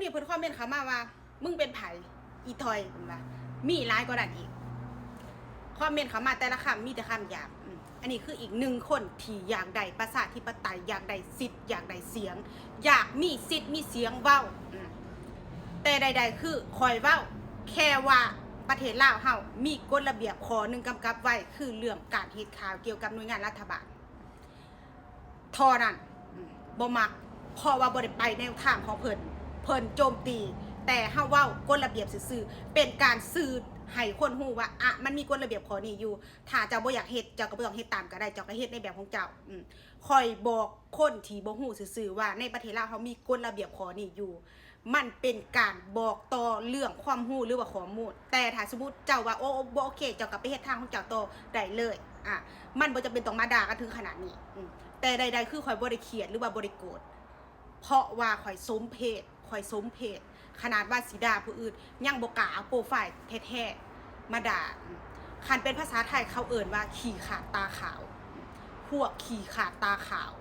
ມີເພິ່ນຄອມເມັນເຂົ້າມາວ່າ ມຶງເປັນໃຜ ອີ່ຖອຍ ເພິ່ນວ່າ. ມີຫຼາຍກວ່ານັ້ນອີກ ຄອມເມັນເຂົ້າມາແຕ່ລະຄຳມີແຕ່ຄຳຫຍາບ. ອືມ ອັນນີ້ຄືອີກໜຶ່ງຄົນທີ່ຢາກໄດ້ປະຊາທິປະໄຕ ຢາກໄດ້ສິດ ຢາກໄດ້ສຽງ ຢາກມີສິດມີສຽງເວົ້າ. ອືມ ແຕ່ໃດໆຄືຂ້ອຍເວົ້າແຄ່ວ່າປະເທດລາວເຮົາມີກົດລະບຽບຂໍ້ໜຶ່ງກຳກັບໄວ້ ຄືເລື່ອງການເຮັດຂ່າວກ່ຽວກັບໜ່ວຍງານລັດຖະບານເທົ່ານັ້ນ. ອືມ ບໍ່ມັກ ເພາະວ່າບໍ່ໄດ້ໄປແນວທາງຂອງເພິ່ນ ເພິ່ນໂຈມຕີ ແຕ່ເຮົາເວົ້າກົດລະບຽບຊື່ໆ ເປັນການສື່ໃຫ້ຄົນຮູ້ວ່າ ອະ ມັນມີກົດລະບຽບຂໍ້ນີ້ຢູ່. ຖ້າເຈົ້າບໍ່ຢາກເຮັດ ເຈົ້າກໍບໍ່ຕ້ອງເຮັດຕາມກໍໄດ້ ເຈົ້າກໍເຮັດໃນແບບຂອງເຈົ້າ. ອືມ ຂ້ອຍບອກຄົນທີ່ບໍ່ຮູ້ຊື່ໆວ່າ ໃນປະເທດລາວເຮົາມີກົດລະບຽບຂໍ້ນີ້ຢູ່. ມັນເປັນການບອກຕໍ່ເລື່ອງຄວາມຮູ້ ຫຼືວ່າຂໍ້ມູນ. ແຕ່ຖ້າສົມມຸດເຈົ້າວ່າ ໂອ້ ບໍ່ໂອເຄ ເຈົ້າກໍໄປເຮັດທາງຂອງເຈົ້າຕໍ່ໄດ້ເລີຍ. ອາ ມັນບໍ່ຈຳເປັນຕ້ອງມາດ່າກັນເຖິງຂະໜາດນີ້. ອືມ ແຕ່ໃດໆຄືຂ້ອຍບໍ່ໄດ້ຄຽດ ຫຼືວ່າບໍ່ໄດ້ໂກດ ເພາະວ່າຂ້ອຍສົມເພດ ຂ້ອຍສົມເພດ. ຂະໜາດວ່າຊິດ່າຜູ້ອື່ນ ຍັງບໍ່ກ້າເອົາໂປຣໄຟລ໌ແທ້ໆມາດ່າ. ອືມ ຄັນເປັນພາສາໄທເຂົາເອີ້ນວ່າຂີ້ຂາດຕາຂາວ ພວກຂີ້ຂາດຕາຂາວ.